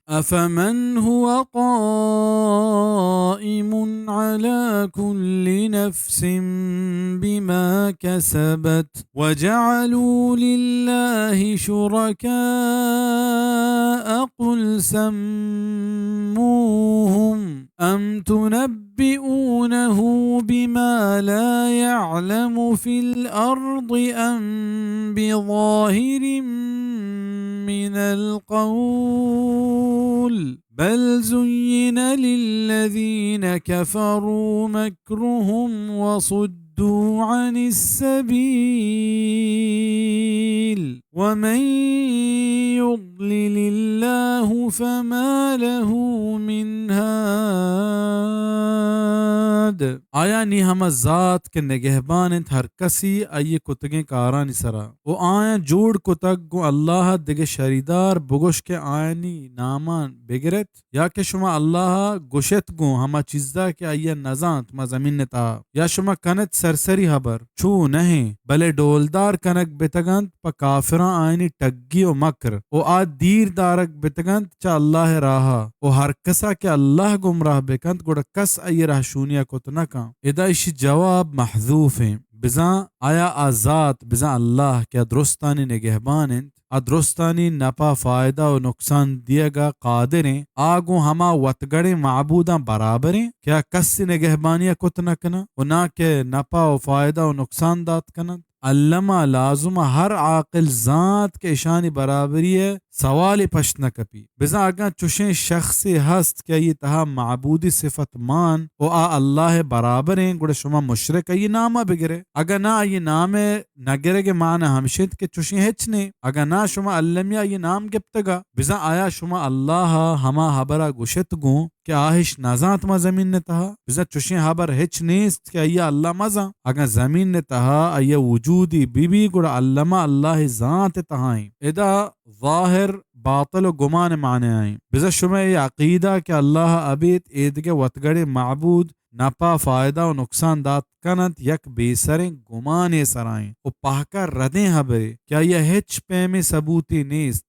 أفمن هو قائم على كل نفس بما كسبت وجعلوا لله شركاء قل سموهم أم تنبئونه بما لا يعلم في الأرض أم بظاهر من القول بل زين للذين كفروا مكرهم وصدوا عن السبيل ومن يضلل الله فما له من هاد۔ آیا نی ہما ذات کہ نگہبان انت ہر کسی آئی کتگیں کارانی سرا، و آیاں جوڑ کتگ گوں اللہ ء دگہ شریدار، بگوش کہ آیانی نامان بگرت، یا کہ شما اللہ ء گوشت گوں ہما چیزا کہ آئی ء نزانت ما زمین ء تہا، یا شما کنت سرسری ہبر، چو نہ ایں، بلے ڈولدار کنگ بتگ انت پہ کافراں آیانی ٹگی و مکر، و آ دیر دارگ بتگ انت چہ اللہ ء راہ ء، و ہر کسا کہ اللہ گمراہ بکنت، گڑا کس آئی ء رہشونی ء کت نہ کن۔ ادا ایشی جواب محذوف ایں۔ بزاں آیا آ ذات، بزاں اللہ کہ آ درستانی نگہبان انت، آ درستانی نپا فائدہ و نقصان دیگ ء قادر ایں، آ گوں ہما وتگڑیں معبوداں برابر ایں کہ آ کسی نگہبانی ء کت نہ کناں و ناں کہ نپا و فائدہ و نقصان دات کننت؟ الما لازم ہر عاقل زانت کہ اشانی برابری ء سوالے پشت نہ کپی۔ بزاں اگاں چشیں شخصے ہست کہ آئی تہا معبودی صفت مان و آ اللہ ء برابر ایں، گڑا شما مشرک آئی نام ء بگرے۔ اگاں نہ، آئی نام ء نہ گرگ ء معنی ہمش انت کہ چشیں ہچ نے۔ اگاں نہ، شما المی آئی نام گپتگا۔ بزاں آیا شما اللہ ء ہما ہبرا گوشت گوں کہ آ ہچ نزانت ما زمین ء تہا؟ بزاں چشیں ہبر ہچ نیست کہ آئی ء اللہ مزاں۔ اگاں زمین ء تہا آئی ء وجودی بی بی، گڑا الما اللہ ء زانت ء تہا ایں۔ ادا ظاہر باطل و گمان ء معنی ایں۔ بزاں شمئے اے عقیدہ کہ اللہ ابیت ایدگہ وتگڑیں معبود نپا فائدہ و نقصان دات کن انت، یک بے سریں گمانے سرا ایں و پہکا ردیں ہبرے کہ آئی ء ہچ پیمیں ثبوتے نیست۔